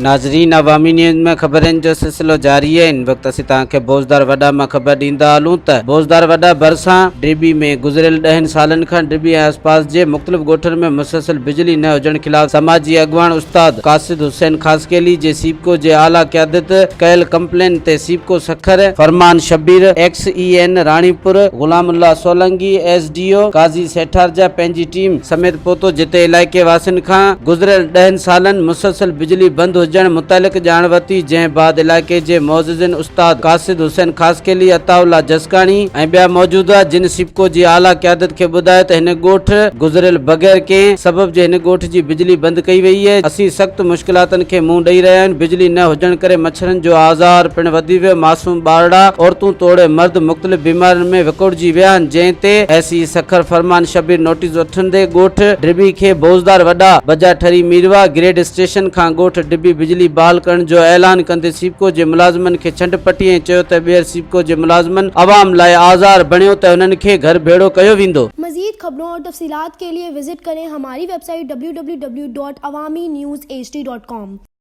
ناظرين عوامي نيوز ۾ خبرن جو سلسلو جاري آهي هن وقت اسين توهان کي بوزدار وڏا مان خبر ڏيندا هلون ته بوزدار وڏا ڀرسان ڊٻي ۾ گذريل ڏهن سالن کان ڊٻي ۽ آسپاس جي مختلف ڳوٺن ۾ مسلسل بجلي نه هجڻ خلاف سماجي اڳواڻ استاد قاصد حسين خاصخيلي جي سيپڪو جي اعليٰ قيادت ڪيل ڪمپلين تي SEPCO Sukkur Farman Shabbir X E N Ranipur Ghulam Ullah Solangi S D O Qazi Setharja پنهنجي ٽيم سميت پهتو جتي علائقي واسين کان گذريل ڏهن سالن مسلسل بجلي بند هجڻ متعلق ڄاڻ ورتي جنهن بعد علائقي جي معززين استاد قاصد حسين خاصخيلي، عطاء الله جسڪاڻي ۽ ٻيا موجود هئا جن سيپڪو جي اعليٰ قيادت کي ٻڌايو ته هن ڳوٺ گذريل بغير ڪنهن سبب جي هن ڳوٺ جي بجلي بند ڪئي وئي آهي اسين سخت مشڪلاتن کي منهن ڏئي رهيا آهيون بجلي نه هجڻ ڪري مڇرن جو آزار پڻ وڌي ويو، معصوم ٻارڙا، عورتون توڙي مرد مختلف بيمارين ۾ وڪوڙجي ويا آهن، جنهن تي S E Sukkur Farman Shabbir notice وٺندي ڳوٺ ڊٻي کي بوزدار وڏا بجا ٺري ميرواهه گريڊ اسٽيشن کان ڳوٺ ڊٻي بجلي بحال ڪرڻ جو اعلان ڪندي سيپڪو جي ملازمن کي ڇنڊ پٽي ۽ چيو ته ٻيهر سيپڪو جي ملازمن عوام لاء آزار بڻيو ته انهن کي گهر ڀيڙو ڪيو ويندو. مزيد خبرون اور تفصيلات کے لئے وزٽ ڪرين ھماري web site www.awamiNewsHD.com.